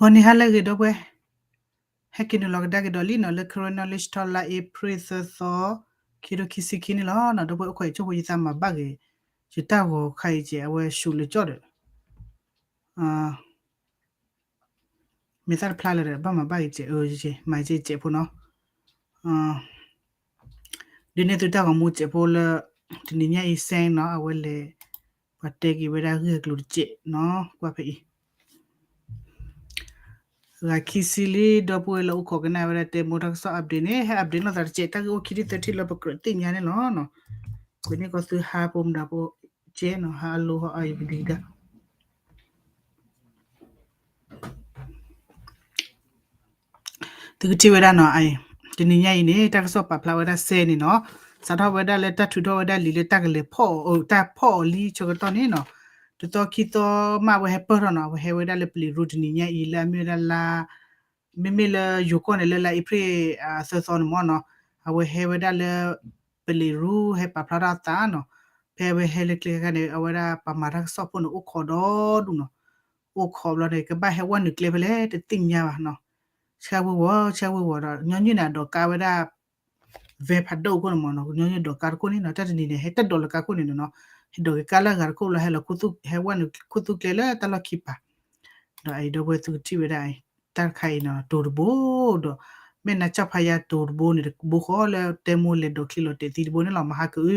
ဂီၤနံၤဟါလၢအဂ့ၤ ဒီပုၢ်ဝဲၢ်, ဟဲက့ၤနုာ်လီၤကဒါက့ၤဒီးလံနီၤ လၢ Karen Knowledge Talk လါအ့ဖြ့ၣ်သၢသီ ခံကထိခံဆံခံန့ၣ်လီၤ. ဒီပုၢ်ဝဲၢ်အိၣ်ခိး ယဆိကမိၣ်ယသးမၤဘၣ်ဂ့ၤ ယတၢ်ဂီၤခါအံၤကဲး အဝဲဆူးလၢကၠီၣ်ဒီး မ့ၢ်သၣ်တဖျါလၢၤဒီး ဘၣ်မၤဘၣ်ဂ့ၤကဲး အၢ မၤကဲးဖိနီၤ. ဒုးနဲၣ်သုတၢ်ဂီၤမူကဲးဖိလၢ တနံၤညါအံၤ စဲနီၤ အဝဲလဲၤ ပှၤတဲက့ၤဝဲဒၣ်ဂ့ၢ်အကျိၤတကဲးနီၤ ကွၢ်ဖဲအံၤ ဂၤခံဆံလံ ဒီပုၢ်ဝဲၢ်လၢအိၣ်ခိးကနၣ်ဝဲဒၣ်တဲမိၢ်တၢ်ကစီၣ် update န့ၣ် ဟဲ update လိာ်သးတကဲး တၢ်ဂ့ၢ်အိၣ်ခံထံၣ်သၢထံၣ်လၢပကြၢးသ့ၣ်ညါန့ၣ်လီၤ. ကွဲးန့ၢ်ကီးသုဟါဖိမတၤဖိကဲးနီၤ ဟါအလိဟီအယကဒံကဒါ သုကထံၣ်ဝဲဒၣ်နီၤ တနံၤညါအံၤန့ၣ် တၢ်ကစီၣ်ပာ်ဖျါဝဲဒၣ်စဲန့ၣ်နီၤ စးထီၣ်ဝဲဒၣ်လၢတၢ်ထုးထီၣ်ဝဲဒၣ်လံာ်လၢတၢ်ကလဲၤဖီၣ်အီၤ တၢ်ဖီၣ်အီၤလံဆၢကတီၢ်န့ၣ်နီၤ တသီခံသီမး အဝဲဟဲပၢၢ်ထီၣ်နီၤ အဝဲဟဲဝဲဒၣ်လၢပလံးရူတနံၤညါအံၤ လၢအမ့ၢ်ဝဲဒၣ်လါ မ့မ့ၢ်လၢယိၤကီၢ်န့ၣ် လၢလါအ့ဖြ့ၣ်သၢသီန့ၣ်မ့ၢ်နီၤ အဝဲဟဲဝဲဒၣ်လၢ ပလံးရူ ဟဲပာ်ဖျါထီၣ်အသးနီၤ ဖဲအဝဲဟဲလၢကျဲခါန့ၣ် အဝဲဒၣ်ပှၤမၤတၢ်ကစီၣ်ဖိန့ၣ် အိၣ်ခိးဒီဒူၣ်နီၤ အိၣ်ခိးဘျီန့ၣ် ကဘၣ်ဟဲဝဲနုာ်ကျဲဖဲလဲၣ် တသ့ၣ်ညါဘၣ်နီၤ ဆၢဝ့ၤဝီၤ ဆၢဝ့ၤဝီၤဒီး ညီနုၢ်န့ၣ် အဒိးကါဝဲဒၣ် van ဖးဒိၣ်အခိၣ်န့ၣ်မ့ၢ်နီၤ ညီနုၢ်ဒိးကါတခိၣ်န့ၣ်နီၤ တၢ်တနံၤန့ၣ် ဟဲတဒိးလၢကါခိၣ်န့ၣ်နီၤ ဟဲဒိးက့ၤကါလၢအဂၤတခိၣ်လီၤ ဟဲလီၤ ဟဲဝဲနုာ်ခိၣ်သူကျဲလၢတၢ်လီၢ်ခံပၤ ဒီးအအံၤဒီပုၢ်ဝဲၢ်သုကထံၣ်ဝဲဒၣ်အံၤ တၢ်တခါအံၤနီၤ တိၤတဘိဒီး မ့ၢ်နၤကၠီၣ်ဖးယါတိၤတဘိန့ၣ် တဘိဃီလၢတဲမိၢ်လဲၤဒိးချံလီၤတဲာ်သံတဘိန့ၣ်လီၤ မဟါကအု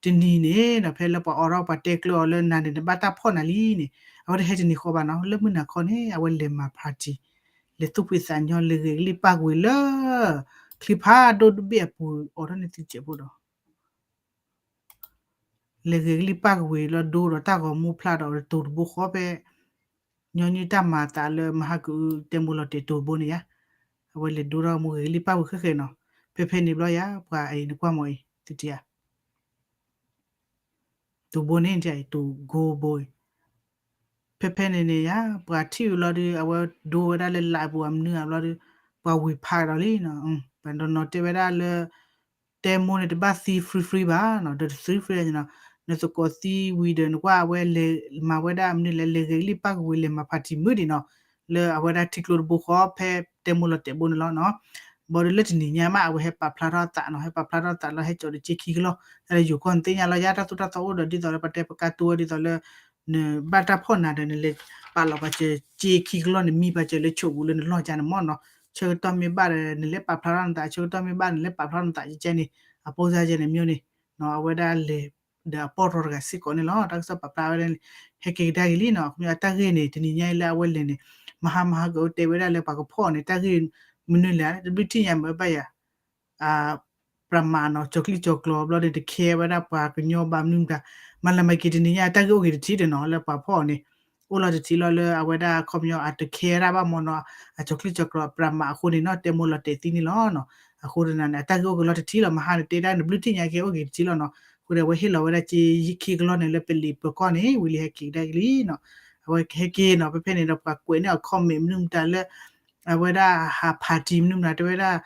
တနံၤန့ၣ်နီၤ ဖဲလၢပှၤအိးထီၣ်ပှၤတဲကျၢၤအီၤလၢနၤန့ၣ် နဘၣ်တၢ်ဖီၣ်နၤလံန့ၣ် အဝဲတဟဲတနံၤဃီဘၣ်နီၤ လၢမုၢ်နၤခီန့ၣ် အဝဲလဲၤမၤ party လဲၤသူၣ်ဖှံသးညီ လဲၤဂဲၤကလံၣ်ပၣ်ကဝ့ၤလၢ ချံဖးဒိၣ်တဘ့ၣ်အပူၤ အိးထီၣ်န့ၢ်သုစဲးဖိဒီး လဲၤဂဲၤကလံၣ်ပၣ်ကဝ့ၤလီၤ ဒိဒီးတၢ်ဂီၤမူဖျါဒီးတိၤတဘိဃီဖဲ ညီနုၢ်တၢ်မၤအသးလၢမဟါကအု တဲမိၢ်လီၤတဲာ်တိၤတဘိန့ၣ်ယါ အဝဲလဲၤဒိထီၣ်မိၢ်ဂဲၤကလံၣ်ပၣ်ဝံၤဃဲဃဲနီၤ ဖဲဖဲန့ၣ်ဘျီယါ ပှၤအံၤနကွၢ်မီၤအံၤ သုတယါ တိၤဘိန့ၣ် တိၤ gold ဘိအံၤ ဖဲဖဲန့ၣ်န့ၣ်ယါ ပှၤထံၣ်ဝံၤလီၤဒီး အဝဲဒိဝဲဒၣ်လၢလးပူၤအမနုၤအဘျီဒီး ပှၤဝံၤဖးဒီးလံနီၤ ပှၤနီၤနီၤတဲဝဲဒၣ်လၢ တဲမိၢ်န့ၣ်တဘၣ်သံ free free ဘၣ်နီၤ ဒီးတ free free နီၤ နသကိးသံဝံၤဒီးနကွၢ်အဝဲလဲၤမၤဝဲဒၣ်မနုၤလဲၣ် လဲၤဂဲၤကလံၣ်ပၣ်ကဝ့ၤ လဲၤမၤ party မုာ်ဒံးနီၤ လၢအဝဲဒၣ်ထံကျိတဘိဃီ ဖဲတဲမိၢ်လီၤတဲာ်ဘိန့ၣ်လီၤနီၤ ဘၣ်ဒီးလၢတနံၤညါမး အဝဲဟဲပာ်ဖျါထီၣ်အသးနီၤ ဟဲပာ်ဖျါထီၣ်အသးလီၤ ဟဲကၠီၤဒီးက့ခံကလီၢ် တၢ်လၢယိၤကီၢ်နသ့ၣ်ညါလီၤယါ တၢ်သိၣ်တၢ်သီအိၣ်ဒီးဒ်သိးလၢပတဲပကါတိဝဲဒ်သိးလၢ နဘၣ်တၢ်ဖီၣ်နၤဒီး နလဲၤပာ်လီၤပာ်စၢၤက့ခံကလီၢ်န့ၣ် မံပာ်စၢၤလၢဆိးပူၤလၢနလီၢ်ကါန့ၣ်မ့ၢ်နီၤ ဆၢကတီၢ်မ့ၢ်ဘၣ်ဒီး နလဲၤပာ်ဖျါထီၣ်နသး ဆၢကတီၢ်မ့ၢ်ဘၣ် နလဲၤပာ်ဖျါထီၣ်နသးကဲန့ၣ် အပိစါကဲန့ၣ် မျိုးန့ၣ် အဝဲဒၣ်လဲၤ ဒီးအပီၢ်ရီတဂၤစ့ၢ်ကီးန့ၣ်လီၤ တၢ်ကစီၣ်ပာ်ဖျါဝဲဒၣ်န့ၣ် ဟဲက့ၤကဒါက့ၤလံနီၤ ခီပညီအတၢ်ဂ့ၢ်န့ၣ် တနံၤညါအံၤလၢအဝဲလဲၤန့ၣ် မဟါမဟါကအိၣ်တဲဝဲဒၣ်လၢပှၤကဖီၣ်န့ၣ် တၢ်ဂ့ၢ်မနုၤလဲၣ် တဘျုးထံၣ်ညါမ့ၢ်ဘၣ်ယၤ ပြးမးနီၤ ကၠီၤချံကၠီၤကျီဘျီန့ၣ် တခဲဝဲဒၣ်ပှၤကညီဘၣ်မနုၤမတၤ မၤလၢမၤက့ၤတနံၤညါ တၢ်ဂ့ၢ်အိၣ်ဂ့ၤတထံၣ်ဒီးနီၤ လၢပှၤဖီၣ်န့ၣ် အိၣ်လီၤတထံၣ်လီၤလၢအဝဲဒၣ်ခီပညီအတခဲဒၣ်ဘၣ်မ့ၢ်နီၤ အကၠီၤချံကၠီၤကျီပြးမးအဃိန့ၣ်နီၤ တဲမိၢ်လီၤတဲာ်သံန့ၣ်လီၤနီၤ အဃိတနၤန့ၣ် အတၢ်ဂ့ၢ်အိၣ်ဂ့ၤလီၤတထံၣ်လီၤ မဟါန့ၣ်တဲဒၣ်န့ၣ် ဘျုးထံၣ်ညါကဲအိၣ်ဂ့ၤတထံၣ်လီၤနီၤ အဃိဒီးအဝဲဟ့ၣ်လီၤဝဲဒၣ်က့ခံကလီၢ်န့ၣ် လၢပလံးပၢၤကီၢ်န့ၣ် ဝံၤလံဟဲက့ၤကဒါက့ၤလံနီၤ အဝဲဟဲက့ၤနီၤ ဖဲဖဲန့ၣ်ဒီးပှၤကွဲးန့ၢ်အီၤ comment မနုၤမတၤလၢ အဝဲဒၣ်ဟး party မနုၤမတၤ တဲဝဲဒၣ်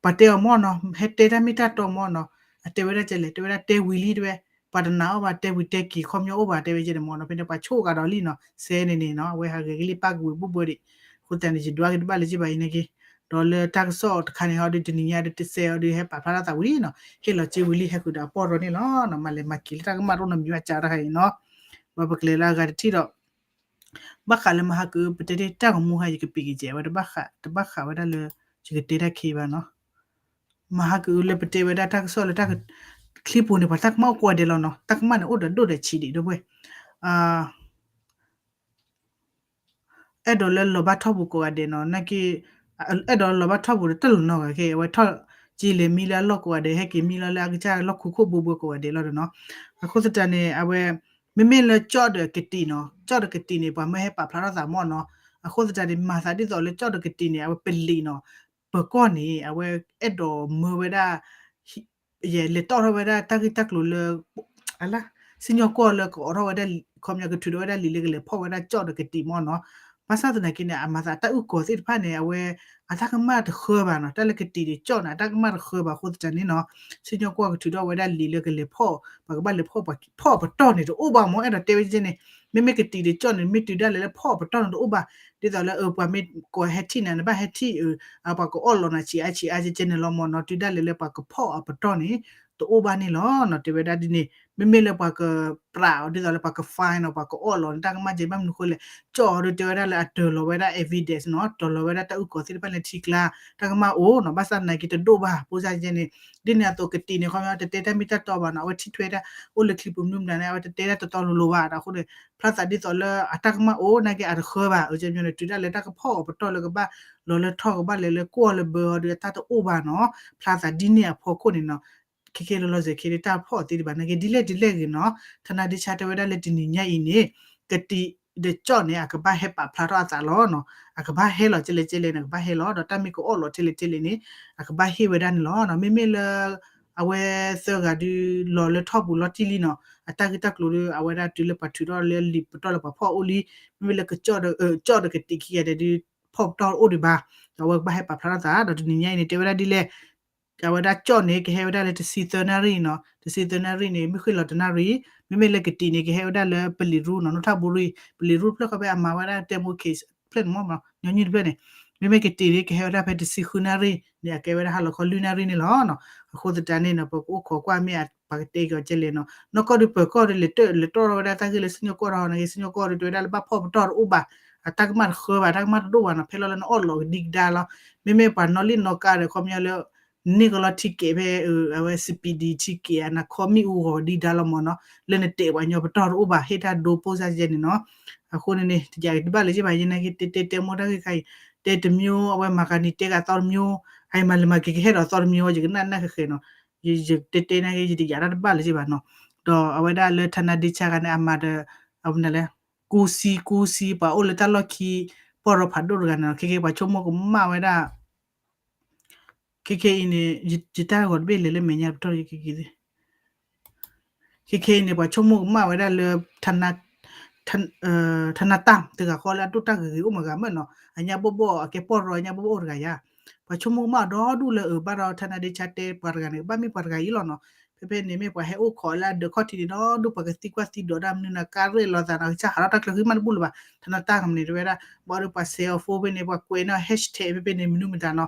ပှၤတဲအီၤမ့ၢ်နီၤ ဟဲတဲတၢ်မ့ၢ်တၢ်တီမ့ၢ်နီၤ အတဲဝဲဒၣ်ကဲလဲၣ် တဲဝဲဒၣ်တဲဝံၤလံတဲဝဲ ပှၤတနာ်အီၣ်ဘၣ် တဲဝံၤတဲက့ၤ ခီပညီအိၣ်ဘၣ် တဲဝဲကဲန့ၣ်မ့ၢ်နီၤ ဖဲန့ၣ်ပှၤဆိၣ်ဂၤဒီးလံနီၤ စဲန့ၣ်န့ၣ်နီၤ အဝဲဟးဂဲၤကလံၣ်ပၣ်ကဝ့ၤဘိၣ်ဘှဲဒံး အဃိသတးန့ၣ် ယဒွးက့ၤတဘၣ်လၢၤဘၣ်အံၤန့ၣ်က့ ဒီးလၢတၢ်ကစီၣ်တခါန့ၣ်ဟီဒီး တနံၤညါဒီးတစဲးအီၤဒီး ဟဲပာ်ဖျါထီၣ်သးဝံၤနီၤ ဟ့ၣ်လီၤက့ဝံၤလံ ဟဲဃုာ်ဒီးအပီၢ်ရီန့ၣ်လီၤနီၤ မၤလဲၤမၤက့ၤလၢတၢ်ကမၣ်တအိၣ်နီတမံၤဘၣ် ကးတၢ်ခါအံၤနီၤ ဘၣ်ပကလဲၤလၢအဂၤတထံၣ်ဒီး ဘၣ်ဃးလၢမဟါကအု ပတဲတၢ်ဂီၤမူဟါ ယကပ့ၤက့ၤကဲးဝဲ တဘၣ်ဃးဝဲဒၣ်လၢ ယကတဲတၢ်ခံဘၣ်နီၤ မဟါကအုလၢပတဲဝဲဒၣ်တၢ်ကစီၣ်လၢတၢ် ချံပူၤန့ၣ် ပှၤတၢ်ကမၣ်အိၣ်ကိးဂၤဒဲးလီၤနီၤ တၢ်ကမၣ်န့ၣ်အိၣ်ဒီးဒိၣ်ဒီးဆံးဒံးဒီးဝဲ အဲၣ်ဒိးလၢလီၤဘၣ်ထီၣ်ပူၤကိးဂၤဒဲးနီၤ နာ်က့ အဲၣ်ဒိးလီၤဘၣ်ထီၣ်ပူၤဒီးတၢ်လီၤနီၤဂၤက့ အဝဲထီၣ်က့လဲၤမံလၢအလီၢ်ကိးဂၤဒဲး ဟဲက့ၤမံလီၤလၢအကစၢ်လီၢ်ခူခိၣ်ဘိဘိကိးဂၤဒဲးလီၤဒီးနီၤ အဃိသတးန့ၣ် အဝဲ မ့မ့ၢ်လၢကၠီၣ်ဒီးကတံာ်နီၤ ကၠီၣ်ဒီးကတံာ်န့ၣ် ပှၤမၢဟဲပာ်ဖျါထီၣ်သးမ့ၢ်နီၤ အဃိသတးန့ၣ် မၤသးဒ်သိးလၢကၠီၣ်ဒီးကတံာ်န့ၣ် အဝဲပလံးနီၤ ပၢၤကီၢ်န့ၣ် အဝဲအဲၣ်ဒိးမၢဝဲဒၣ် ယလဲၤတီၣ်ထီၣ်ဝဲဒၣ်တၢ်ဂ့ၢ်တၢ်ကျိၤလၢ အလါ စံၣ်ညီၣ်ကွီၢ်လၢကအိးထီၣ်ဝဲဒၣ် ခီပညီကထုးထီၣ်ဝဲဒၣ်လံာ်လၢကလဲၤဖီၣ်ဝဲဒၣ်ကၠီၣ်ဒီးကတံာ်မ့ၢ်နီၤ ဘၣ်ဆၣ်သနာ်က့န့ၣ် အမၤသးတၢ်အုၣ်ကီၤသ့ၣ်တဖၣ်န့ၣ် အဝဲ အတၢ်ကမၣ်တဃၢဘၣ်နီၤ တၢ်လၢကတံာ်ဒီးကၠီၣ်န့ၣ် အတၢ်ကမၣ်တဃၢဘၣ်အဃိသတးန့ၣ်နီၤ စံၣ်ညီၣ်ကွီၢ်ကထုးထီၣ်ဝဲဒၣ်လံာ်လၢကလဲၤဖီၣ် ပှၤကဘၣ်လဲၤဖီၣ် ဖီၣ်ပတီၢ်န့ၣ်တအိၣ်ဘၣ်မ့ၢ် အဲၣ်ဒိးတဲဝဲကဲန့ၣ် မ့မ့ၢ်ကတံာ်ဒီးကၠီၣ်န့ၣ် မ့ၢ်တုၤဒၣ်လဲာ်လၢဖီၣ်အပတီၢ်န့ၣ်တအိၣ်ဘၣ်, ဒ်သိးလၢ အ ပှၤမ့ၢ်ကိးဟဲထံၣ်နၤ နဘၣ်ဟဲထံၣ် အ ပှၤကအီၣ်လီၤနၤဆံးအါဆံးအါကဲကဲန့ၣ်လီၤမ့ၢ်နီၤ, တုၤဒၣ်လဲာ်လၢပှၤကဖီၣ်အပတီၢ်န့ၣ် တအိၣ်ဘၣ်န့ၣ်လီၤနီၤ, တဲဝဲဒၣ်ဒ်န့ၣ်, မ့မ့ၢ်လၢပှၤကပြးအီၤ ဒ်သိးလၢပှၤက fine အီၤ ပှၤကအီၣ်လီၤနတၢ်ကမၣ်ကဲဘၣ်မနုၤဃိလဲၣ်, ကၠီၣ်အီၤဒီးတဲဝဲဒၣ်လၢအတၢၤလီၤဝဲဒၣ် evidence နီၤ, တၢၤလီၤဝဲဒၣ်တၢ်အုၣ်ကီၤသ့ၣ်တဖၣ်လၢထံကျါ, တၢ်ကမၣ်အိၣ်နီၤ, ဘၣ်ဆၣ်သနာ်က့တဒိၣ်ဘၣ် ဖိစၢ်ကဲန့ၣ်, ဒ်န့ၣ်အသိးကတံာ်န့ၣ် ခီပညီတတဲတၢ်မ့ၢ်တၢ်တီဘၣ်နီၤ, အဝဲထံၣ်ထွဲတၢ်အိၣ်လၢချံပူၤမနုၤမတၤန့ၣ် အဝဲတတဲတၢ်တီတီလိၤလိၤဘၣ်, အဃိန့ၣ် ဖျါသးဒ်သိးလၢအတၢ်ကမၣ်အိၣ် နာ်က့အတဃၢဘၣ်, အကဲန့ၣ် တုၤဒၣ်လဲာ်တၢ်ကဖီၣ်အပတီၢ်လၢကဘၣ်လီၤလၢထီၣ်ကဘၣ်လဲၤလၢကွီၢ်လၢဘၢအီၤဒီးအတၢ်တအိၣ်ဘၣ်နီၤ, ဖျါသးဒ်န့ၣ်အဖီခိၣ်န့ၣ်နီၤ, ခဲခဲလီၤလီၤစဲးခဲဒၣ်တၢ်ဖီၣ်သ့ဒံးဘၣ် နာ်က့ဒ်လဲၣ်ဒ်လဲၣ်ဂ့ၤနီၤ, ထနၢ်ဒ့ဆါတဲဝဲဒၣ်လၢတနံၤညါအံၤန့ၣ် ကတံာ်ဒီးကၠီၣ်န့ၣ် အကဘၣ်ဟဲပာ်ဖျါထီၣ်အသးလီၤနီၤ, အကဘၣ်ဟဲလီၤကလဲၣ်ကလဲၣ်န့ၣ် အကဘၣ်ဟဲလီၤ, ဒီးတၢ်မ့ၢ်ကအီၣ်လီၤထဲလဲၣ်ထဲလဲၣ်န့ၣ် အကဘၣ်ဟ့ၣ်ဝဲဒၣ်န့ၣ်လီၤနီၤ, မ့မ့ၢ်လၢ အဝဲသၢဂၤဒုးလီၤလၢထီၣ်ပူၤလီၤတံၢ်လံနီၤ, အတၢ်ဂ့ၢ်တၢ်ကျိၤဒီး အဝဲဒၣ်တုၤလၢပှၤထုးထီၣ်လၢလံာ်ပတီၢ်လၢပှၤဖီၣ်အိၣ်လံ, မ့မ့ၢ်လၢကၠီၣ်ဒီး ကၠီၣ်ဒီးကတံာ်ခံဂၤဒဲးဒုး ဖီၣ်ပတီၢ်အိၣ်ဒံးဘၣ်, ဒီးအဝဲကဘၣ်ဟဲပာ်ဖျါထီၣ်သး ဒီးတနံၤညါအံၤန့ၣ် တဲဝဲဒၣ်ဒ်လဲၣ် အဝဲဒၣ်ကၠီၣ်န့ၣ် ကဟဲဝဲဒၣ်လၢတဆံသၢနၣ်ရံၣ်နီၤ, တဆံသၢနၣ်ရံၣ်န့ၣ် မ့ၢ်ဃ့ၢ်လီၤတနၣ်ရံၣ်, မ့မ့ၢ်လၢကတံာ်န့ၣ် ကဟဲဝဲဒၣ်လၢပလံးရူနီၤ, နီၣ်ထၣ်ဘိရံၣ် ပလံးရူဖျၢၣ်ဃီဖဲအမၤဝဲဒၣ်တဲမိ case ဖျၢၣ်န့ၣ်မ့ၢ် ညီနုၢ်တဖျၢၣ်န့ၣ်, မ့မ့ၢ်ကတံာ်န့ၣ် ကဟဲဝဲဒၣ်ဖဲတဆံဃုနၣ်ရံၣ်န့ၣ် အကဲဝဲဒၣ်ဟါလီၤခီလွံၢ်နၣ်ရံၣ်န့ၣ်လီၤနီၤ, အဃိသတးန့ၣ်နီၤ ပကအိၣ်ခိးကွၢ်မ့ၢ်ပှၤကတဲက့ၤအီၤကဲလဲၣ်နီၤ, နီၢ်ကီၢ်ဒုးပၢၤကီၢ်ဒုး လဲၤတၢ်လဲၤတီၢ်ထီၣ်ဝဲဒၣ်တၢ်ဂ့ၢ်လၢစံၣ်ညီၣ်ကွီၢ်ထီၣ် နာ်က့စံၣ်ညီၣ်ကွီၢ်ဒုး တဲဝဲဒၣ်လၢဘၣ်ဖီၣ်ပတီၢ်တအိၣ်ဘၣ်, အတၢ်ကမၣ်တဃၢဘၣ်, တၢ်ကမၣ်တဒိၣ်ဘၣ်နီၤ, ဖဲလီၤလၢနအီၣ်လီၤကဒံကဒါလီၤ, မ့မ့ၢ်ပှၤနီၣ်လံၣ်နီၣ်ကါဒီး ခီပညီလၢ န့ၢ်ကလီၤ ticket ဖဲ အဝဲ speeding ticket အနခီမ့ၣ်အူဂီၤဒံဒါလီၤမ့ၢ်နီၤ, လၢနတဲပှၤညီပတီၢ်တအိၣ်ဘၣ် ဟ့ၣ်တၢ်ဒိဖိစၢ်ယဲန့ၣ်နီၤ, အဃိန့ၣ်န့ၣ် တယၤတဘၣ်လၢၤဘၣ်, ယနာ်က့တဲတဲတဲမိၢ်တၢ်ဂ့ၢ်ခါအံၤ, တဲတမျိုး အဝဲမၤကၤနံၤတဲဂၤသီတမျိုး, အအံၤမၤလၢမၤက့ၤကဟဲဒီးသီတမျိုး ယကနၣ်နၢ်ဃဲဃဲနီၤ, ယတဲတဲနာ်က့ ယတယၤတၢ်တဘၣ်လၢၤဘၣ်နီၤ, ဒီးအဝဲဒၣ်လၢထါနါဒ့ဆါဂၤန့ၣ် အမၤဒီး အဝဲန့ၣ်လဲၣ် ကူစံကူစံ ပှၤအိၣ်လၢတၢ်လီၢ်ခံ ပီၢ်ရီဖးဒိၣ်တဂၤန့ၣ်နီၤ, ခဲကဲပှၤဆိကမိၣ်ကမၣ်ဝဲဒၣ် ခဲခဲအံၤန့ၣ် ယတၢ်ဂီၤတဘ့ၣ်လဲၤလၢမဲာ်ညါ ပတီၢ်ယကက့ၤသ့, ခဲခဲအံၤန့ၣ် ပှၤဆိကမိၣ်ကမၣ်ဝဲဒၣ်လၢ ထါနါတၢ်တဂၤဃီလၢအဒိၣ်တၢ်ဂ့ၤဂ့ၤအိၣ်မးဂၤမ့ၢ်နီၤ, အညါဘီၣ်ဘီၣ် အကဲပီၢ်ရီအညါဘီၣ်ဘီၣ်အိၣ်တဂၤယါ, ပှၤဆိကမိၣ်ကမၣ်ဒီဒူၣ်လၢအဘၣ်ဒီး ထါနါဒ့ဆါတဲပှၤတဂၤန့ၣ် ကဘၣ်မ့ၢ်ပှၤတဂၤအံၤလီၤနီၤ, ဖဲဖဲန့ၣ်မ့ၢ်ပှၤဟဲအိၣ်ခိးလၢအဒၢးခီၣ်ထံးန့ၣ် ဒီဒူၣ်ပှၤကသံကွၢ်သံဒိးတၢ်မနုၤန့ၣ် ကါရဲၣ်လီၤသးနီၤ, ကစၢ်ဟးထီၣ်တၢ်ချၢဃံမးတဘူၣ်လၢၤဘၣ်, ထါနါတၢ်ကမၣ်န့ၣ် တဲဝဲဒၣ် ဘၣ်ဒီးပှၤ share အီၤ phone ဖဲန့ၣ် ပှၤကွဲးန့ၢ် hashtag ဖဲဖဲန့ၣ် မနုၤမတၤနီၤ,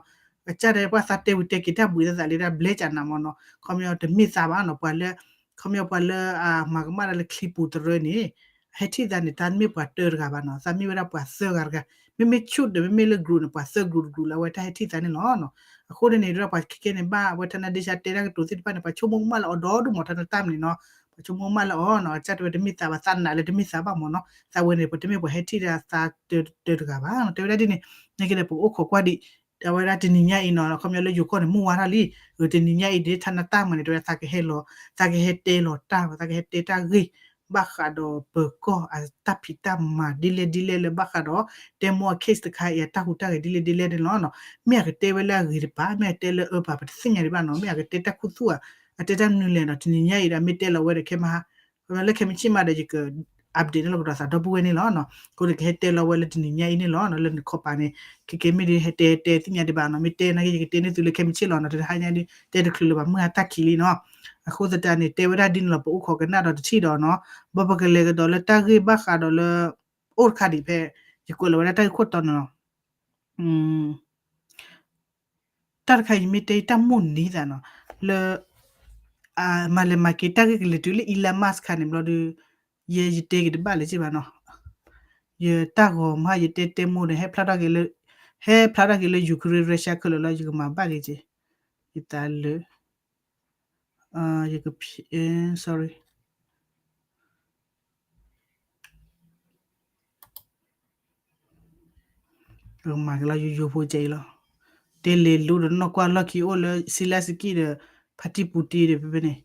ကစၢ်တဲပှၤသးတဲဝံၤတဲက့ၤတၢ်ဘှံးသးသးလၢတၢ်ဘျဲကနးမ့ၢ်နီၤ, ခီပညီတမ့ၢ်သးဘၣ်နီၤ, ပှၤလၢ ခီပညီပှၤလၢအမၤကမၣ်တၢ်လၢချံပူၤတရၢန့ၣ် ဟဲထံၣ်သးန့ၣ် တၢ်မ့ၢ်ပှၤတၢတဂၤဘၣ်နီၤ, သးမ့ၢ်ဝဲဒၣ်ပှၤသၢဂၤတဂၤ, မ့မ့ၢ်ဆူၣ်ဒီးမ့မ့ၢ်လၢ group န့ၣ် ပှၤသၢ group တ group လၢအဝဲတၢ်ဟဲထံၣ်သးန့ၣ်လီၤနီၤ, အဃိန့ၣ်န့ၣ် ဒ်ပှၤခဲခဲန့ၣ် ဘၣ်အဝဲထါနါဒ့ဆါတဲတၢ်ကတိၤသ့ၣ်တဖၣ်န့ၣ် ပှၤဆိကမိၣ်ကမၣ်လၢအီၤဒီဒူၣ်မး ထါနါတၢ်မနုၤနီၤ, ပှၤဆိကမိၣ်ကမၣ်လၢအီၤနီၤ, အကစၢ်တဲဝဲတမ့ၢ်သးဘၣ် သးနာ်လၢတမ့ၢ်သးဘၣ်မ့ၢ်နီၤ, သးဝဲန့ၣ် ပတမ့ၢ်ပှၤဟဲထံၣ်ဒၣ်သးတၢတဂၤဘၣ်, တဲဝဲဒၣ်ဒ်န့ၣ်, နာ်က့ဒီးပကအိၣ်ခိးကွၢ်ဒံး အဝဲဒၣ်တနံၤညါအံၤနီၤ ခီပညီလၢယိၤကီၢ်န့ၣ် မုၢ်ဝါထီၣ်လံ, တနံၤညါအံၤဒ် ထါနါတၢ်မနုၤန့ၣ် တဲဝဲဒၣ်သးကဟဲလီၤ, သးကဟဲတဲလီၤတၢ်, သးကဟဲတဲတၢ်ဂ့ၢ် ဘၣ်ဃးဒီးပၢၤကီၢ်အတၢ်ဖံးတၢ်မၤဒ်လဲၣ်ဒ်လဲၣ်လၢဘၣ်ဃးဒီး တဲမိၢ်အ case တခါအံၤ အတၢ်ဟူးတၢ်ဂဲၤဒ်လဲၣ်ဒ်လဲၣ်န့ၣ်လီၤနီၤ, မ့ၢ်အကတဲဝဲလၢအဂ့ၤတပၤ မ့ၢ်အတဲလၢအၢပၤ ပတသ့ၣ်ညါဒံးဘၣ်နီၤ, မ့ၢ်အကတဲတၢ်ခူသူၣ်ဧါ, အတဲတၢ်မနုၤလဲၣ်နီၤ, တနံၤညါအံၤဒီး မ့ၢ်တဲလီၤဝဲဒီးခဲမဟါ လၢခဲမုၢ်ဆ့ၣ်မးဒီး ယက update န့ၢ်လီၤကဒီးသးဒီပုၢ်ဝဲၢ်န့ၣ်လီၤနီၤ, အဃိန့ၣ် ကဟဲတဲလီၤဝဲလၢတနံၤညါအံၤန့ၣ်လီၤနီၤ, လၢနခီပၤန့ၣ် ခဲကဲမ့ၢ်ဒ်ဟဲတဲတဲသ့ၣ်ညါဒံးဘၣ်နီၤ, မ့ၢ်တဲနာ်က့ ယကတဲန့ၢ်သုလၢခဲမုၢ်ဆ့ၣ်လီၤနီၤ, တဟါညါဒ် တဲတချုးလၢၤဘၣ် မုၢ်ဟါတၢ်ခံးလံနီၤ, အဃိသတးန့ၣ် တဲဝဲဒၣ်ဒ်န့ၣ်လီၤ, ပအိၣ်ခိးကနၣ်ဒီးတထံၣ်ဒီးနီၤ, ဘၣ်ပကလဲၤကဒီးလၢတၢ်ဂ့ၢ်ဘၣ်ဃးဒီးလၢ အိၣ်တခါဒံးဖဲ ယကွဲးလီၤဝဲဒၣ်တၢ်ဂ့ၢ်ခိၣ်တီန့ၣ်လီၤ တၢ်တခါအံၤ ယမ့ၢ်တဲတၢ်မိၣ်န့ၢ်သးနီၤ, လၢ မၤလဲၤမၤက့ၤတၢ်ဂ့ၢ်ကလဲၤတုၤလၢ Elon Musk ခါန့ၣ်ဘျီဒီး ယဲယတဲက့ၤတဘၣ်လၢၤဘၣ်နီၤ, ယတၢ်ဂီၤမး ယတဲတဲမိၢ်ဒီး ဟဲဖျါထီၣ်က့ၤလၢ ဟဲဖျါထီၣ်က့ၤလၢ Ukraine Russia ခဲလၢာ်လီၤ, ယကမၤဘၣ်က့ၤက့ၤ ယသးလၢ ယက sorry မၤက့ၤလီၤ ယိယိဖိကဲအံၤလီၤ, တဲလဲၤလိဒီးနီၢ်ကွၢ်လီၢ်ခံအိၣ်လၢ Zelenskyy ဒီး ဖါတံၢ်ပူၤတံၢ်ဒီး ဖဲဖဲန့ၣ်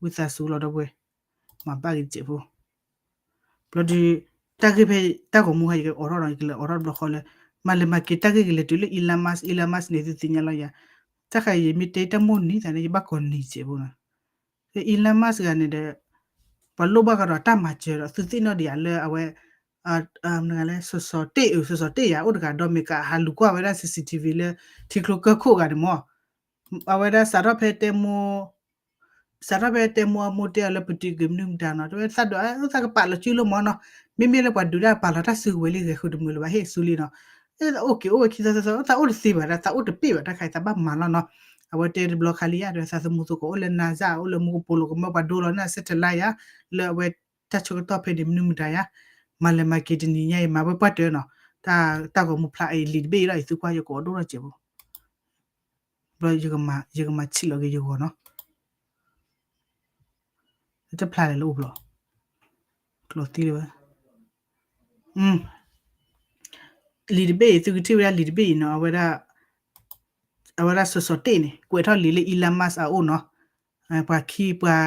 ဝံသးစူၤလီၤဒီပုၢ်ဝဲၢ်, မၤဘၣ်က့ၤစဲးဖိ, ဘျီဒီး တၢ်ဂ့ၢ်ဖဲ တၢ်ဂီၤမူဟါ ယကအိးထီၣ်ဒီး ယကလဲၤအိးထီၣ်တဘျီဃီလၢ မၤလဲၤမၤက့ၤတၢ်ဂ့ၢ်ကလဲၤတုၤလၢ Elon Musk, Elon Musk န့ၣ် သုသ့ၣ်ညါလီၤယၤ, တၢ်ခါအံၤ ယမ့ၢ်တဲတၢ်မိၣ်န့ၢ်သးန့ၣ် ယဘၣ်ကိးနံၤစဲးဖိနီၤ, Elon Musk ဂၤန့ၣ်ဒီး ပှၤလိၣ်ဘၣ်ကဒီးတၢ်မၤစၢၤဒီး သုသ့ၣ်နီၣ်ဒံးယၤလၢအဝဲ မနုၤလဲၣ် စီၤစီၤတ့ၢ်အုး စီၤစီၤတ့ၢ်ယၤအိၣ်တဂၤ ဒီးမ့ၢ်ကဟးလူၤကွၢ်ဝဲဒၣ် CCTV လၢ ထံကျိကၢၢ်ခိၣ်ဂၤန့ၣ်မ့ၢ် အဝဲဒၣ်စးထီၣ်ဖဲတဲမိၢ် ပ စးထီၣ်ဖဲတဲမိၢ်အမိၢ်တဲအီၤလၢပတုာ်က့ၤမနုၤမတၤနီၤ, တဲဝဲသးဒိးသးကပာ်လီၤစုလိမ့ၢ်နီၤ, မ့မ့ၢ်လၢပှၤဒုးတၢ်ပာ်လီၤတၢ်စုကဝဲၤလံဂဲၤဃုာ်တမုာ်လၢၤဘၣ် ဟ့ၣ်ဆူလံနီၤ, အိၣ်က့ၤအိၣ်ဝဲခံသီသီသီ သးအိၣ်တသ့ဘၣ်ဒၣ် သးအိၣ်တပ့ၢ်ဘၣ်တၢ်ခါအံၤ သးဘၣ်မၤလီၤနီၤ, အဝဲတဲတဘျီခါလံယါ တဲဝဲသးသမူသကိးအိၣ်လၢ NASA အိၣ်လၢမူကပိာ်လိၤ ကမၢပှၤဒိလီၤန့ၣ် satellite ယါ, လၢအဝဲတၢ်ဆၢကတီၢ်ဖဲန့ၣ် မနုၤမတၤယါ, မၤလဲၤမၤက့ၤတနံၤညါအံၤ မၤဝဲပှၢ်တၢၢ်နီၤ, တၢ်ဂီၤမူဖျါအံၤ လံာ်တဘ့ၣ်အံၤလီၤ ယသုကွၢ်ယကအိးဒိၣ်ထီၣ်စဲးဖိ ဘျီ ယကမၤဆံးလီၤက့ၤယဂီၤနီၤ, တဖျါလဲၣ်လၢအိၣ်ဘျီ, ကျိးသံလၢၤဝဲ, လံာ်တဘ့ၣ်အံၤ သုကထံၣ်ဝဲဒၣ်လံာ်တဘ့ၣ်အံၤနီၤ, အဝဲဒၣ်စီၤစီၤတ့ၣ်န့ၣ် ကွဲးထီၣ်လံာ်လၢ Elon Musk အအိၣ်နီၤ, ပှၤခံပှၤ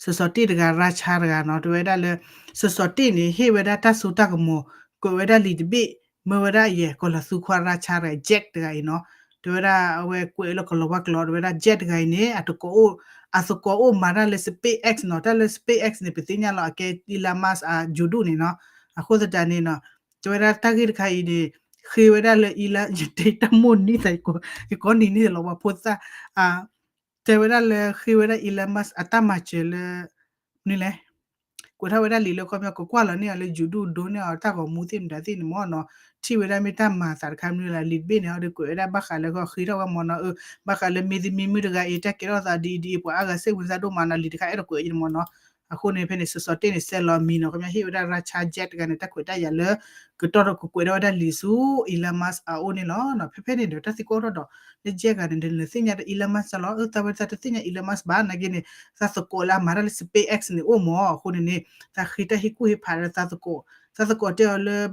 စီၤစီၤတ့ၣ်တဂၤ ရါဆါတဂၤနီၤ, တဲဝဲဒၣ်လၢ စီၤစီၤတ့ၣ်န့ၣ် ဟ့ၣ်ဝဲဒၣ်တၢ်စိတၢ်ကမီၤ ကွဲးဝဲဒၣ်လံာ်တဘ့ၣ် မၢဝဲဒၣ်ယဲၢ် ကီၤလၤသူခွါရါဆါတဂၤ Jack တဂၤအံၤနီၤ, တဲဝဲဒၣ်အဝဲကွဲးလၢကီၤလၤဝါကျိာ် တဲဝဲဒၣ် Jack တဂၤအံၤန့ၣ် အတကိးအိၣ် အသကိးအိၣ်မၤတၢ်လၢ SpaceX နီၤ, တၢ်လၢ SpaceX န့ၣ် ပသ့ၣ်ညါလီၤ အကဲ Elon Musk အယိၤဒူၣ်န့ၣ်နီၤ, အဃိသတးန့ၣ်နီၤ, တဲဝဲဒၣ်တၢ်ဂ့ၢ်တခါအံၤန့ၣ် ဃ့ဝဲဒၣ်လၢ Elon ယတဲတၢ်မိၢ်နံၤသး ယကိးနံၤန့ၣ်လီၤ ပှၤဖိသၣ် တဲဝဲဒၣ်လၢဃ့ဝဲဒၣ် Elon Musk အတၢ်မၤစၢၤလၢ မနုၤလဲၣ်, ကွဲးထီၣ်ဝဲဒၣ်လံာ်လၢခီပညီ ကကွၢ်လီၤန့ၢ်အီၤလၢယိၤဒူၣ်ဒိန့ၢ်အီၤတၢ်ဂီၤမူသ့ၣ်မတၤသ့ၣ်န့ၣ်မ့ၢ်နီၤ, ထံၣ်ဝဲဒၣ်မ့ၢ်တၢ်မၤသးတခါမနုၤလဲၣ်, လံာ်တဘ့ၣ်န့ၣ် အီၤဒီးကွဲးဝဲဒၣ်ဘၣ်ဃးလၢဃ့ထီၣ်ဝဲမ့ၢ်နီၤ, ဘၣ်ဃးလၢမ့ၢ်သမံမုၣ်တဂၤအံၤ တၢ်ကဲထီၣ်သးဒ်အံၤဒ်အံၤ ပှၤအါဂၤစ့ၢ်ဝံသးဒိၣ်မးနီၤ, လံာ်တခါအဲၣ်ဒိးကွဲးအံၤန့ၣ်မ့ၢ်နီၤ, အဃိန့ၣ် ဖဲန့ၣ် စီၤစီၤတ့ၣ်န့ၣ် ဆဲးလီၤမံၤနီၤ, ခီပညီဟ့ၣ်ဝဲဒၣ် ရါဆါ Jack တဂၤန့ၣ် တၢ်ခွဲးတၢ်ယာ်လၢ ကတီၢ်ဒီးကကွဲးထီၣ်ဝဲဒၣ်လံာ်ဆူ Elon Musk အအိၣ်န့ၣ်လီၤ, ဖဲဖဲန့ၣ်ဒီး တၢ်သံကွၢ်ထီၣ်ဒီး လၢ Jack တဂၤန့ၣ် နသ့ၣ်ညါဒီး Elon Musk လီၤ, အၢ သးဝဲသးတသ့ၣ်ညါ Elon Musk ဘၣ် နာ်က့န့ၣ် သးသကိးလၢအမၤတၢ်လၢ SpaceX န့ၣ်အိၣ်မ့ၢ် အဃိန့ၣ်န့ၣ် သးဃ့တၢ်ဟ့ၣ်ကူၣ်ဟ့ၣ်ဖးဒီး သးသကိး, သးသကိးတဲအီၤလၢ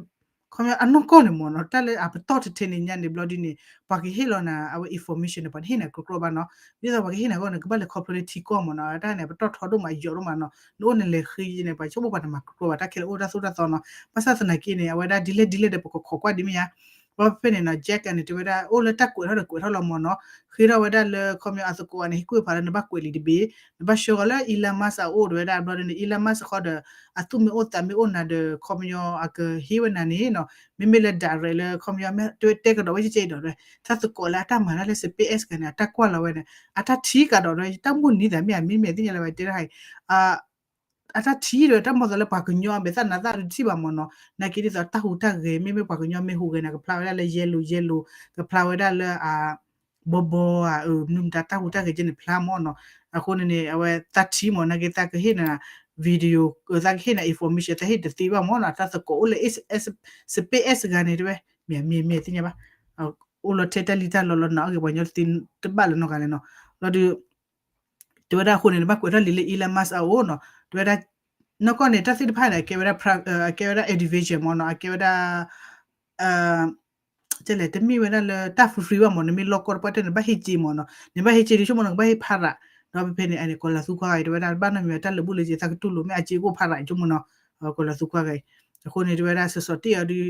ခီပညီအနီၢ်ကီၢ်န့ၣ်မ့ၢ်နီၤ, တၢ်လၢအပတီၢ်တထံးန့ၣ်ညါန့ၣ်ဘျီဒ်န့ၣ် ပှၤကဟ့ၣ်လီၤနၤ အဝဲ information န့ၣ် ပှၤတဟ့ၣ်နၤကြီကြီဘၣ်နီၤ, ဒ်သိးပှၤကဟ့ၣ်နၤအဂီၢ်န့ၣ် ကဘၣ်လဲၤခီဖျိလၢထံကီၢ်မ့ၢ်နီၤ, တၢ်န့ၣ် ပတီၢ်ထီဒိၣ်မး ယိာ်ဒိၣ်မးနီၤ, နအိၣ်နလဲၤဃ့န့ၣ် ပှၤဆိကမိၣ်ပှၤတမၤကြီကြီဘၣ် တၢ်ခဲလၢာ်အိၣ်တၢ်သိၣ်တၢ်သီနီၤ, ဘၣ်ဆၣ်သနာ်က့န့ၣ် အဝဲဒၣ်ဒ်လဲၣ်ဒ်လဲၣ်ဒီး ပကခိးကွၢ်ဒ်မ့ၢ်ဧါ, ဘၣ်ဖဲန့ၣ်နီၤ Jack န့ၣ် တဲဝဲဒၣ် အိၣ်လၢတၢ်ကွဲးထီၣ်ဒီးကွဲးထီၣ်လီၤမ့ၢ်နီၤ, ဃ့ထီၣ်ဝဲဒၣ်လၢခီပညီအသကိးန့ၣ် ဟ့ၣ်ကူၣ်ဟ့ၣ်ဖးလၢနဘၣ်ကွဲးလံာ်တဘ့ၣ်, နဘၣ်ဆှၢဃီၤလၢ Elon Musk အအိၣ် တဲဝဲဒၣ် ဘျီဒ်န့ၣ် Elon Musk ဃီဒီး အသူၣ်မ့ၢ်အိၣ်သးမ့ၢ်အိၣ်နၤဒီး ခီပညီအကဟ့ၣ်ဝဲနၤန့ၣ်နီၤ, မ့မ့ၢ်လၢ direct လၢခီပညီ မ့ၢ်တဲကဒီးဝဲကဲကဲအံၤဒီး တၢ်သကိးလၢအတၢ်မၤတၢ်လၢ SpaceX တဂၤန့ၣ် အတၢ်ကွၢ်လီၤဝဲန့ၣ် အတၢ်ထံကဒီးဒီး တၢ်မိၢ်နံၤသးမ့ၢ်အမ့ၢ်မဲာ်သ့ၣ်ညါလၢဝဲတဲတၢ်ဟါအံၤ အတၢ်ထံဒီးတၢ်မီၢ်သးလၢပှၤကညီအမဲာ်သၣ်နါသၣ်တထံၣ်ဘၣ်မ့ၢ်နီၤ, နာ်က့ဒ်သိးတၢ်ဟူးတၢ်ဂဲၤ မ့မ့ၢ်ပှၤကညီမ့ၢ်ဟူးဂဲၤန့ၣ် ကဖျါဝဲဒၣ်လၢ yellow yellow ကဖျါဝဲဒၣ်လၢအ ဘီဘီဧါ မနုၤမတၤတၢ်ဟူးတၢ်ဂဲၤကဲန့ၣ်ဖျါမ့ၢ်နီၤ, အဃိန့ၣ်န့ၣ် အဝဲသးထံမ့ၢ် နာ်က့သးကဟ့ၣ်နၤ video သးကဟ့ၣ်နၤ information သးဟ့ၣ်တသ့ဘၣ်မ့ၢ်နီၤ, တၢ်သကိးအိၣ်လၢ space တဂၤန့ၣ် တဲဝဲ မ့ၢ်မ့ၢ်မ့ၢ်သ့ၣ်ညါဘၣ်, အိၣ်လီၤထဲတၢ်လံၣ်တၢ်လီလီၤနီၤ အဂ့ၢ်ပှၤကညီတသ့တဘၣ်လၢနီတဂၤလဲၣ်နီၤ, လီၤဒုး တဲဝဲဒၣ်အဃိန့ၣ် နဘၣ်ကွဲးထီၣ်လံာ်လၢ Elon Musk အအိၣ်နီၤ, တဲဝဲဒၣ် နီၢ်ကီၢ်န့ၣ် တၢ်သ့ၣ်တဖၣ်န့ၣ် အကဲဝဲဒၣ် အကဲဝဲဒၣ် individual မ့ၢ်နီၤ, အကဲဝဲဒၣ် တဲလဲၣ် တမ့ၢ်ဝဲဒၣ်လၢတၢ် free free ဘၣ်မ့ၢ်, နမ့ၢ်လီၢ်ကီၢ်တပှၢ်တၢၢ်န့ၣ် ဘၣ်ဟ့ၣ်စ့မ့ၢ်နီၤ, နဘၣ်ဟ့ၣ်စ့ဒ်ဆိကမိၣ်နီၤ ကဘၣ်ဟ့ၣ်ဖးရး, ဒီးဖဲဖဲန့ၣ် အန့ၣ် ကီၤလၤသူခွါဂၤအံၤ တဲဝဲဒၣ် ဘၣ်နီတမံၤ တၢ်လၢာ်ဘူၣ်လၢာ်စ့ၤ သးကတူၢ်လိာ် မ့ၢ်အစ့အိၣ်ဖးရးဆိကမိၣ်နီၤ, ကီၤလၤသူခွါဂၤအံၤ, အဃိန့ၣ် တဲဝဲဒၣ် စီၤစီၤတ့ၢ်အီၤဒုး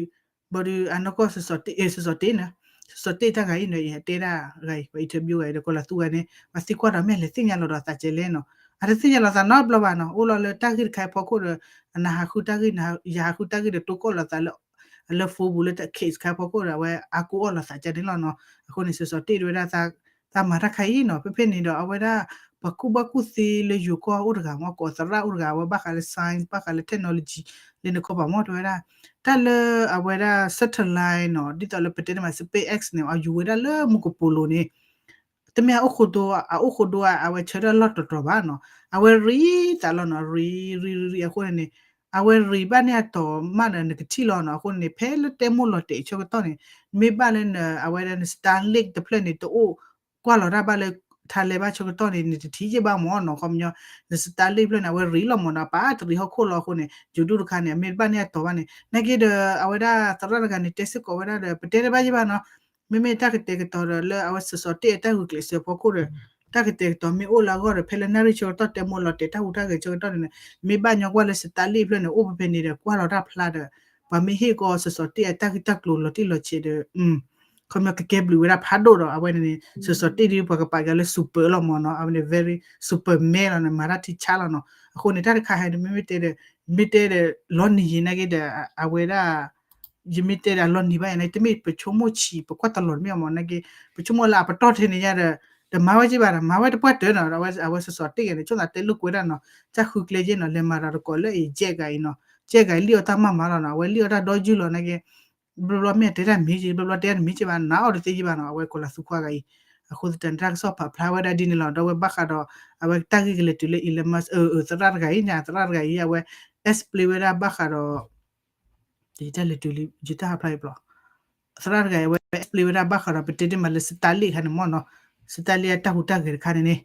ဘျီဒုး အနီၢ်ကီၢ် စီၤစီၤတ့ၢ် စီၤစီၤတ့ၢ်န့ၣ်, စီၤစီၤတ့ၢ်တၢ်ဂၤအံၤန့ၣ် အတဲဒၣ်ဂၤအံၤ ပှၤ interview ဂၤအံၤဒီး ကီၤလၤသူဂၤန့ၣ် ပှၤသံကွၢ်ဒီး မ့ၢ်လဲၤသ့ၣ်ညါလီၤဒီးသးကဲလဲၣ်နီၤ, အတသ့ၣ်ညါလီၤသးနီတဘျီဘၣ်နီၤ, အိၣ်လီၤလၢတၢ်ဂ့ၢ်တခါအံၤဖီခိၣ်ဒီး အနဟးဃုတၢ်ဂ့ၢ် ယဟးဃုတၢ်ဂ့ၢ်ဒီး တိကိၣ်လီၤသးလၢ လၢ phone ပူၤလၢ case တခါအံၤဖီခိၣ်ဒီး အဝဲအါကိၢ်အီၣ်လီၤသးကန့ၣ်လီၤနီၤ, အဃိန့ၣ် စီၤစီၤတ့ၢ်တဲဝဲဒၣ် သးမၤတၢ်ခါအံၤနီၤ, ဖဲဖဲန့ၣ်ဒီး အဝဲဒၣ် ပှၤကူၣ်ဘၣ်ကူၣ်သ့လၢယိၤကီၢ်အိၣ်တဂၤမ့ၢ် ကိးသရၣ်အိၣ်တဂၤ အဝဲဘၣ်ဃးလၢ science ဘၣ်ဃးလၢ technology လၢနခီပၤမ့ၢ်တဲဝဲဒၣ် တၢ်လၢအဝဲဒၣ် satellite နီၤ ဒ်သိးလၢပတဲန့ၣ်မး SpaceX န့ၣ် အယူၤဝဲဒၣ်လၢမူကပိာ်လိၤန့ၣ် တမ့ၢ်အအိၣ်ဃိဒိ အအိၣ်ဃိဒိ အဝဲဆၢထၢၣ်လီၢ်တတီၤဘၣ်နီၤ, အဝဲရံသးလီၤနီၤ ရံ ရံ ရံ ရံ အဃိန့ၣ်န့ၣ် အဝဲရံဘၣ်န့ၢ်အတီၤမးဒီး နကထံၣ်လီၤနီၤ, အဃိန့ၣ်န့ၣ် ဖဲလၢတဲမိၢ်လီၤတဲာ်ဆၢကတီၢ်န့ၣ် မ့ၢ်ဘၣ်လၢန အဝဲဒၣ်န Starlink တဖျၢၣ်န့ၣ် တအိၣ်ကွၢ်လီၤတၢ်ဘၣ်လၢ ထါလဲဘၣ်ဆၢကတီၢ်န့ၣ် နတထံၣ်ယ့ၢ်ဘၣ်မ့ၢ်နီၤ, ခီပညီ န Starlink တဖျၢၣ်န့ၣ် အဝဲရံလီၤမ့ၢ်နီၤ, ပာ်တရံးဟီၣ်ခိၣ်လီၤအဃိန့ၣ် ယိၤဒူၣ်တခါန့ၣ် အမ့ၢ်တဘၣ်န့ၢ်အတီၤဘၣ်န့ၣ် နာ်က့ဒီး အဝဲဒၣ်သရၣ်တဂၤန့ၣ် တဲစ့ၢ်ကီးဝဲဒၣ်ဒီး ပတဲတဘၣ်ယ့ၢ်ဘၣ်နီၤ, မ့မ့ၢ်တၢ်ကတဲာ်ကတီၤဒီးလၢအဝဲစီၤစီၤတ့ၢ်အတၢ်ဂုာ်ကျဲးစၢးဖီခိၣ်ဒီး တၢ်ကတဲာ်ကတီၤမ့ၢ်အိၣ်လၢအဂီၢ်ဒီး ဖဲလၢနၣ်ရံၣ်ဆၢကတီၢ်တဲမိၢ်လီၤတဲာ်တၢ်ဟူးတၢ်ဂဲၤဆၢကတီၢ်န့ၣ် မ့ၢ်ဘၣ်ညီကွၢ်လၢ Starlink တဖျၢၣ်န့ၣ် အိၣ်ဖဲဖဲန့ၣ်ဒီး ကွၢ်လီၤတၢ်ဖျါဒီး ပှၤမ့ၢ်ဟ့ၣ်ကီးစီၤစီၤတ့ၢ်အတၢ်ဂ့ၢ်တၢ်ကျိၤလီၤတံၢ်လီၤဆဲးဒီး ခီပညီကကဲဘျုးဝဲဒၣ်ဖးဒိၣ်ဒီး အဝဲန့ၣ်န့ၣ် စီၤစီၤတ့ၢ်ဒ်ပှၤကပာ်က့ၤလၢ super လီၤမ့ၢ်နီၤ, အဝဲန့ၣ် very Superman လီၤန့ၣ် မၤတၢ်ထံဆါလီၤနီၤ, အဃိန့ၣ် တၢ်တခါဟဲန့ၣ် မ့မ့ၢ်တဲဒီး မ့ၢ်တဲဒီး လီၤနံၤယံၤနာ်က့ဒီး အဝဲဒၣ် ယမ့ၢ်တဲဒီးအလီၤနံၤဘၣ်ယၤန့ၣ် တမ့ၢ်ပဆိကမိၣ်ဆံး ပကွၢ်တလီၤတမ့ၢ်အမ့ၢ်နာ်က့ ပဆိကမိၣ်လၢအပတီၢ်ထဲန့ၣ်ညါဒီး တမၤဝဲက့ဘၣ်နီၤ, မၤဝဲတပှၢ်တၢၢ်နီၤ, အဝဲစီၤစီၤတ့ၢ်ဂၤန့ၣ် ဆိသးတဲလိာ်ကွဲဒၣ်နီၤ, ကၢ်ဃုကျဲက့နီၤ, လဲၤမၤတၢ်တကိးလၢအံၤ jet ဂၤအံၤနီၤ, jet ဂၤအံၤလံၣ်အီၣ်တၢ်မၤမၤလီၤနီၤ, အဝဲလံၣ်အီၣ်တၢ်ဒီယုၢ်လီၤနာ်က့, ဘျီဘျီမ့ၢ်တဲတၢ်မ့ၢ်က့, ဘျီဘျီတဲတၢ်မ့ၢ်က့ဘၣ်, နာ်အီၤတသ့က့ဘၣ်နီၤ, အဝဲကီၤလၤသူခွါဂၤအံၤ, အဃိသတးန့ၣ် တၢ်ကစီၣ်ပာ်ဖျါဝဲဒၣ်ဒ်န့ၣ်လီၤ, ဒီးဝဲဘၣ်ဃးဒီး အဝဲတၢ်ဂ့ၢ်ကလဲၤတုၤလၢ Elon Musk သရၣ်တဂၤအံၤညါ, သရၣ်တဂၤအံၤ အဝဲ explain ဝဲဒၣ်ဘၣ်ဃးဒီး ယတၢ်လဲၤတုၤလံ ယတၢ်ဟးဖျါအံၤဘျီ, သရၣ်တဂၤအံၤ အဝဲ explain ဝဲဒၣ်ဘၣ်ဃးဒီး ပတဲဒ်မးလၢ Starlink ခါန့ၣ်မ့ၢ်နီၤ, Starlink အတၢ်ဟူးတၢ်ဂဲၤတခါန့ၣ်န့ၣ်,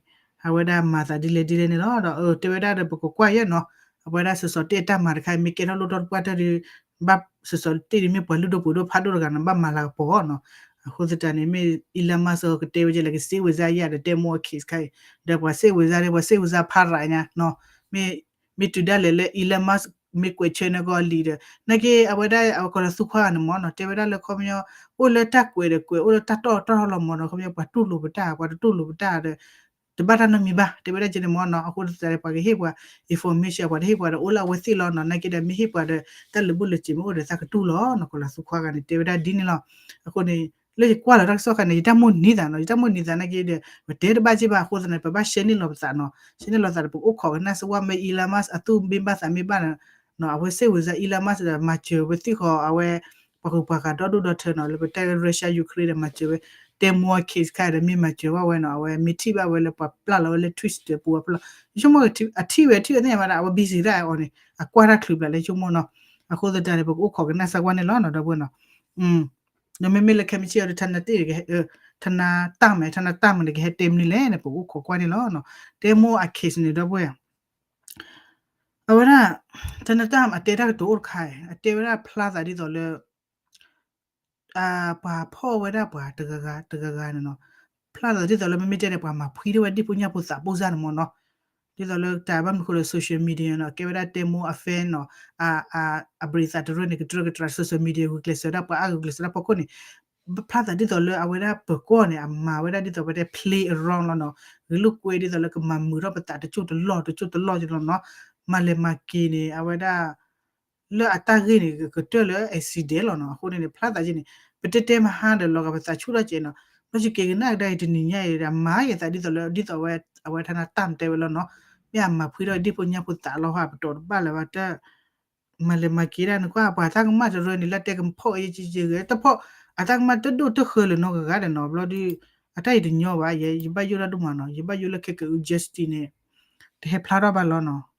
အဝဲဒၣ်မၤသးဒ်လဲၣ်ဒ်လဲၣ်န့ၣ်လီၤ, ဒီးတဲဝဲဒၣ်ဒီး ပကကွၢ်ယဲၢ်နီၤ, အဝဲဒၣ်စီၤစီၤတ့ၢ်အတၢ်မၤတခါ မ့ၢ်ကဲထီၣ်လိၣ်ထီၣ်တပှၢ်တၢၢ်ဒီး ဘၣ်စီၤစီၤတ့ၢ်ဒ်မ့ၢ်ပှၤလုၢ်ဒိၣ်ပှ့ၤဒိၣ်ဖးဒိၣ်တဂၤနီၤ, ဘၣ်မၤလၤကပီၤနီၤ, အဃိသတးန့ၣ် မ့ၢ် Elon Musk ကတဲဝဲကဲလၢကစ့ဝ့ၤစါယၤဒီးတဲမိၢ်အ case ခါအံၤ, ဒီးပှၤစ့ဝ့ၤစါဒီး ပှၤစ့ဝ့ၤစါဖးရၤညါနီၤ, မ့ၢ် မ့ၢ်တုၤဒၣ်လဲာ်လၢ Elon Musk မ့ၢ်ကွဲးဆၢန့ၢ်ကီးလံဒီး နာ်က့အဝဲဒၣ်အဝဲကီၤလၤသူခွါဂၤန့ၣ်မ့ၢ်နီၤ, တဲဝဲဒၣ်လၢခီပညီ အိၣ်လၢတၢ်ကွဲးဒီးကွဲး အိၣ်လၢတၢ်တီၢ်တီၢ်ထီၣ်လီၤမ့ၢ်နီၤ, ခီပညီပှၤတူၢ်လိာ်ပတၢ် ပှၤတတူၢ်လိာ်ပတၢ်ဒီး တဘၣ်တၢ်နီတမံၤဘၣ်, တဲဝဲဒၣ်ကဲန့ၣ်မ့ၢ်နီၤ, အဃိသတးဒီး ပှၤကဟ့ၣ်ပှၤ information ပှၤတဟ့ၣ်ပှၤဒီး အိၣ်လၢအဝဲသ့ၣ်လီၤနီၤ, နာ်က့ဒီး မ့ၢ်ဟ့ၣ်ပှၤဒီး တၢ်လၢာ်ဘူၣ်လၢာ်စ့ၤမ့ၢ်အိၣ်ဒီး သးကတူၢ်လီၤနီၤ, ကီၤလၤသူခွါဂၤန့ၣ် တဲဝဲဒၣ်ဒ်န့ၣ်လီၤ, အဃိန့ၣ် လၢယကွၢ်လီၤတၢ်ကစီၣ်ခါန့ၣ် ယတၢ်မိၣ်န့ၢ်သးနီၤ, ယတၢ်မိၣ်န့ၢ်သးနာ်က့ဒီး ပတဲတဘၣ်က့ဘၣ်, အဃိသတးန့ၣ် ပဘၣ်ရှဲန့ၢ်လီၤပသးနီၤ, ရှဲန့ၢ်လီၤသးဒီး ပကအိၣ်ခိးကနၣ်စ့ၢ်ဝဲမ့ၢ် Elon Musk အသူၣ်မ့ၢ်ဘၣ်သးမ့ၢ်ဘၣ်နီၤ, အဝဲစ့ဝဲစါ Elon Musk ဒီး မၤစၢၤဝဲသ့ၣ်ဃီ အဝဲ ပှၤဃုာ်ပှၤဃးဒီဒူၣ်ဒီထၢနီၤ, လၢပတဲ Russia Ukraine ဒီး မၤစၢၤဝဲ, တဲမိၢ် case ခါဒီး မ့ၢ်မၤစၢၤဘၣ်ဝဲနီၤ, အဝဲမ့ၢ်ထံၣ်ဘၣ်ဝဲလၢပှၤပျၢ်လီၤဝဲလၢ Twitter ပူၤအဖျၢၣ်, ယဆိကမိၣ်အထံၣ်ဝဲထံၣ်ဝဲသ့ၣ်ညါဘၣ်ဒီး အဝဲ busy ဒၣ်အီၤန့ၣ် အကွၢ်တၢ်ချုးဘျးလၢယဆိကမိၣ်နီၤ, အဃိသတးန့ၣ် ပကအိၣ်ခိးကနၣ်စ့ၢ်ဝဲန့ၣ်လီၤနီၤ, ဒီပုၢ်ဝဲၢ်နီၤ ဒီးမ့မ့ၢ်လၢခဲမုၢ်ဆ့ၣ်အံၤဒီး ထနၢ်တၢ်မ့ၢ် ထနၢ်တၢ်မ့ၢ်န့ၣ် ကဟဲတဲမနုၤလဲၣ်န့ၣ် ပကအိၣ်ခိးကွၢ်န့ၣ်လီၤနီၤ, တဲမိၢ်အ case န့ၣ် ဒီပုၢ်ဝဲၢ်, အဝဲဒၣ် ထနၢ်တၢ်မ့ၢ်အတဲတၢ်ကတိၤအိၣ်တခါအံၤ အတဲဝဲဒၣ်ဖျါသးဒ်သိးလၢ ပှၤဖီၣ်ဝဲဒၣ်ပှၤတဂၤဂၤတဂၤဂၤန့ၣ်နီၤ, ဖျါသးဒ်သိးလၢမ့မ့ၢ်တဲန့ၣ် ပှၤမၤဖှံထီၣ်ဝဲဒၣ်ဖိညၣ်ဖိသးပိၢ်စၢ်န့ၣ်မ့ၢ်နီၤ, ဒ်သိးလၢတၢ်ဘၣ်မနုၤဃိလၢ social media နီၤ ကဲဝဲဒၣ်တဲမိၢ်အ fan နီၤ, အဘြံၤသးတရၢၢ်န့ၣ် ကတြၢကတြး social media ဂုာ်ကျဲးစၢးဒၣ်ပှၤအါဂုာ်ကျဲးစၢးဒၣ်ဖီခိၣ်န့ၣ်, ဖျါသးဒ်သိးလၢအဝဲဒၣ်ပၢၤကီၢ်န့ၣ် အမၤဝဲဒၣ်ဒ်သိးဝဲဒၣ် play around လီၤနီၤ, ဂ့ၤလိာ်ကွဲဒ်သိးလၢကမၤမုာ်ထီၣ်ပသးတစိၢ်တလီၢ်တစိၢ်တလီၢ်က့လီၤနီၤ, မၤလဲၤမၤက့ၤန့ၣ် အဝဲဒၣ် လၢအတၢ်ဂ့ၢ်န့ၣ် ကတၢၢ်လၢ accident လီၤနီၤ, အဃိန့ၣ်န့ၣ် ဖျါသးက့န့ၣ် ပတဲတဲမဟါဒီးလီၤဂာ်ပသးဆူၣ်ထီၣ်ကဲနီၤ, ဘျီယက့ၤကနၣ်ကဒါအံၤတနံၤညါအံၤ အမၤယသးဒ်သိးလၢ ဒ်သိးဝဲ အဝဲထနၢ်တၢ်မ့ၢ်တဲဝဲလီၤနီၤ, မ့ၢ်အမၤဖှံထီၣ်ဒၣ်ဖိညၣ်ဖိသးလီၤဟါ ပတီၢ်တဘၣ်လၢၤဘၣ်တၢ် မၤလဲၤမၤက့ၤဒၣ်န့ၣ်ကွၢ် ပှၤတၢ်ကမၣ်တရၢန့ၣ် လၢတဲကဖီၣ်အ့ၣ်က့က့ဂ့ၤ တဖီၣ် အတၢ်ကမၣ်တဒိၣ်တဃၢလၢၤနီတဂၤဂၤဒီးနီၤ, ဘျီဒုး အတၢ်အံၤတညီဘၣ် ယဲ ယဘၣ်ယိၣ်ဒၣ်ဒိၣ်မးနီၤ, ယဘၣ်ယိၣ်လၢခဲကၢအု justice န့ၣ် တဟဲဖျါထီၣ်ဘၣ်လီၤနီၤ,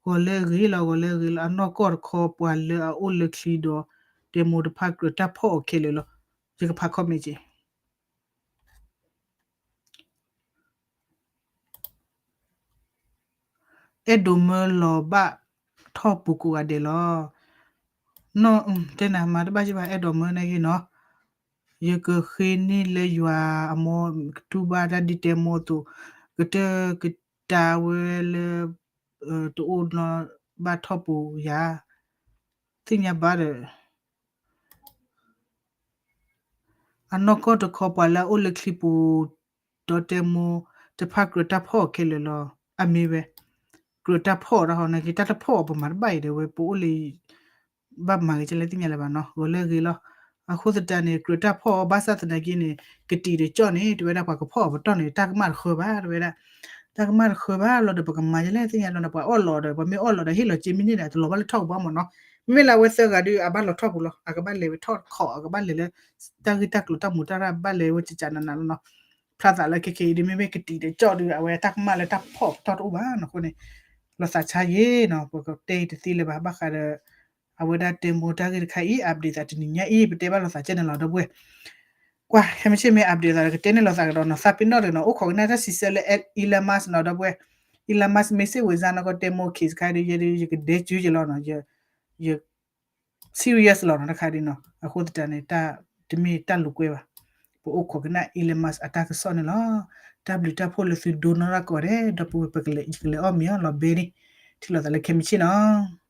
ဂီၤလၢဂ့ၤလီၤ ဂီၤလၢဂ့ၤလီၤ အနီၢ်ကီၢ်တခီပှၤလၢအအိၣ်လၢချံဒီး တဲမိၢ်တဖၣ်ကြၢးတၢ်ဖီၣ်အီၤခဲလၢာ်လီၤ, ယကဖး comment က့ၤ အဲၣ်ဒိးမၢလီၤဘၣ်ထီၣ်ပူၤကိးဂၤဒဲးလီၤ. နီၢ် တဲနၤ မၤတဘၣ်ယဘၣ် အဲၣ်ဒိးမၢနာ်က့နီၤ, ယကဃ့န့ၢ်လၢယွၤအမိၢ် ကတူၢ်ဘၣ်တၢ်ဒ်တဲမိၢ်အသိး, ကတၢၢ်ကတၢၢ်ဝဲလၢ တအိၣ်နီဘၣ်ထီၣ်ပူၤယၤ, သ့ၣ်ညါဘၣ်ဒီး အနီၢ်ကီၢ်တခီပှၤလၢအအိၣ်လၢချံပူၤ ဒီးတဲမိၢ်တဖၣ်ကြၢးတၢ်ဖီၣ်အီၤခဲလၢာ်လီၤ. အမ့ၢ်ဝဲ ကြၢးတၢ်ဖီၣ်အီၤတၢ်ဟီ နာ်က့တၢ်တဖီၣ်အီၤ ပမၤတဘၣ်အံၤဒီးဝဲ ပအိၣ်လၢ ဘၣ်မၤဂ့ၤကလဲၣ်သ့ၣ်ညါလၢၤဘၣ်နီၤ, ဂီၤလၢဂ့ၤလီၤ. အဃိသတးန့ၣ် ကြၢးတၢ်ဖီၣ်အီၤ ဘၣ်ဆၣ်သနာ်က့န့ၣ် ကတံာ်ဒီးကၠီၣ်န့ၣ် တဲဝဲဒၣ်ပှၤကဖီၣ်အီၤပတီၢ်န့ၣ် တၢ်ကမၣ်တဃၢဘၣ် တဲဝဲဒၣ်, တၢ်ကမၣ်တဃၢဘၣ်လီၤဒီး ပကမၤဒ်လဲၣ်သ့ၣ်ညါလီၤန့ၣ် ပှၤအီၣ်လီၤဒီး ပှၤမ့ၢ်အီၣ်လီၤဒီး ဟ့ၣ်လီၤက့မ့ၢ်န့ၣ်ဒီး တလီၤဘၣ်လၢထီၣ်ပူၤဘၣ်မ့ၢ်နီၤ, မ့မ့ၢ်လၢအဝဲသၢဂၤဒုး အဘၣ်လီၤထီၣ်ပူၤလီၤ, အကဘၣ်လဲၤဝဲထီၣ်ခီၣ် အကဘၣ်လဲၤလၢ တၢ်ဂ့ၢ်တၢ်ကျိၤတၢ်မူးတၢ်ရၣ်ဘၣ်လဲၤဝဲကကနးနးလီၤနီၤ, ဖျါသးလၢခဲခဲအံၤဒုး မ့မ့ၢ်ကတံာ်ဒီးကၠီၣ်ဒုး အဝဲတၢ်ကမၣ်လၢတၢ်ဖီၣ်ပတီၢ်တအိၣ်ဘၣ်နီၤ, အဃိန့ၣ် လီၤသးဆါယ့ၣ်နီၤ, ပကတဲတသ့လၢၤဘၣ် ဘၣ်ဃးဒီး အဝဲဒၣ်တဲမိၢ်တၢ်ဂ့ၢ်တခါအံၤ update သးတနံၤညါအံၤ ပတဲဘၣ်လိာ်သးကဲန့ၣ်လီၤ ဒီပုၢ်ဝဲၢ်, ကွၢ် ခဲမုၢ်ဆ့ၣ်မ့ၢ် update သးဒီး ကတဲန့ၢ်လိာ်သးကဒီးနီၤ, သးပ့ၤနီၣ်တဂ့ၤနီၤ, အိၣ်ခိးကနၣ်တၢ်စံးဆၢလၢ Elon Musk နီၤ ဒီပုၢ်ဝဲၢ်, Elon Musk မ့ၢ်စ့ၣ်ဝဲစါနီၤ ကတဲမိၢ် case တခါဒုး ယဲဒုး ယကဒဲကၠူယလီၤနီၤ, ယ serious လီၤနီၤ တခါဒုးနီၤ, အဃိသတးန့ၣ် တၢ်တမ့ၢ်တၢ်လိာ်ကွဲဘၣ်, ပအိၣ်ခိးကနၣ် Elon Musk အတၢ်ကစီၣ်န့ၣ်လီၤ, တၢ်ဘျုးတၢ်ဖှိၣ်လၢသုဒိနီၢ်ရၢ်ကိးဂၤဒဲး ဒီပုၢ်ဝဲၢ် ပကလဲၤ ယကလဲၤအီၣ်မ့ၤအီၣ်လီၤဘဲန့ၣ်, ထံၣ်လိာ်သးလၢခဲမုၢ်ဆ့ၣ်နီၤ.